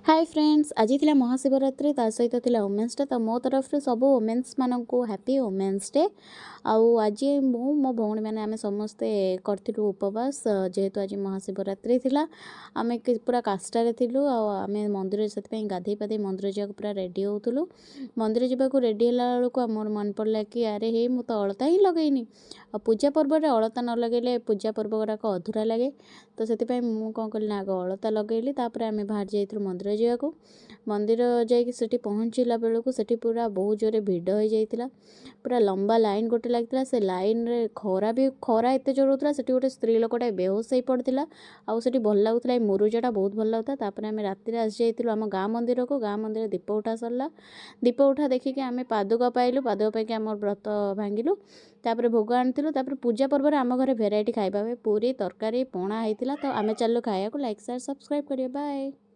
ହାଏ friends, ଆଜି ଥିଲା ମହାଶିବରାତ୍ରି, ତା ସହିତ ଥିଲା ଓମେନ୍ସ ଡେ। ତ ମୋ ତରଫରୁ ସବୁ ଓମେନ୍ସମାନଙ୍କୁ ହ୍ୟାପି ଓମେନ୍ସ ଡେ। ଆଉ ଆଜି ମୁଁ, ମୋ ଭଉଣୀମାନେ ଆମେ ସମସ୍ତେ କରିଥିଲୁ ଉପବାସ। ଯେହେତୁ ଆଜି ମହାଶିବରାତ୍ରି ଥିଲା, ଆମେ ପୁରା କାଷ୍ଠାରେ ଥିଲୁ। ଆଉ ଆମେ ମନ୍ଦିର ସେଥିପାଇଁ ଗାଧେଇ ପାଧେଇ ମନ୍ଦିର ଯିବାକୁ ପୁରା ରେଡ଼ି ହେଉଥିଲୁ। ମନ୍ଦିର ଯିବାକୁ ରେଡ଼ି ହେଲା ବେଳକୁ ଆମର ମନେ ପଡ଼ିଲା କି ଆରେ ହେ, ମୁଁ ତ ଅଳତା ହିଁ ଲଗେଇନି। ଆଉ ପୂଜା ପର୍ବରେ ଅଳତା ନ ଲଗେଇଲେ ପୂଜା ପର୍ବ ଗୁଡ଼ାକ ଅଧୁରା ଲାଗେ। ତ ସେଥିପାଇଁ ମୁଁ କ'ଣ କଲି ନା, ଆଗ ଅଳତା ଲଗେଇଲି। ତାପରେ ଆମେ ବାହାରି ଯାଇଥିଲୁ ମନ୍ଦିର ଯିବାକୁ। ମନ୍ଦିର ଯାଇକି ସେଠି ପହଞ୍ଚିଲା ବେଳକୁ ସେଠି ପୁରା ବହୁତ ଜୋରେ ଭିଡ଼ ହେଇଯାଇଥିଲା। ପୁରା ଲମ୍ବା ଲାଇନ୍ ଗୋଟେ ଲାଗିଥିଲା। ସେ ଲାଇନ୍ରେ ଖରା ବି, ଖରା ଏତେ ଜୋର ହେଉଥିଲା। ସେଠି ଗୋଟେ ସ୍ତ୍ରୀ ଲୋକଟା ବେହୋସ ହେଇ ପଡ଼ିଥିଲା। ଆଉ ସେଠି ଭଲ ଲାଗୁଥିଲା, ଏଇ ମୁରୁଜଟା ବହୁତ ଭଲ ଲାଗୁଥିଲା। ତାପରେ ଆମେ ରାତିରେ ଆସିଯାଇଥିଲୁ ଆମ ଗାଁ ମନ୍ଦିରକୁ। ଗାଁ ମନ୍ଦିରରେ ଦୀପ ଉଠା ସରିଲା। ଦୀପ ଉଠା ଦେଖିକି ଆମେ ପାଦୁକ ପାଇଲୁ। ପାଦୁକ ପାଇକି ଆମର ବ୍ରତ ଭାଙ୍ଗିଲୁ। ତାପରେ ଭୋଗ ଆଣିଥିଲୁ। ତାପରେ ପୂଜା ପର୍ବରେ ଆମ ଘରେ ଭେରାଇଟି ଖାଇବା ହୁଏ। ପୁରୀ, ତରକାରୀ, ପଣା ହେଇଥିଲା। ତ ଆମେ ଚାଲିଲୁ ଖାଇବାକୁ। ଲାଇକ୍, ସେୟାର, ସବସ୍କ୍ରାଇବ୍ କରିବେ। ବାଏ।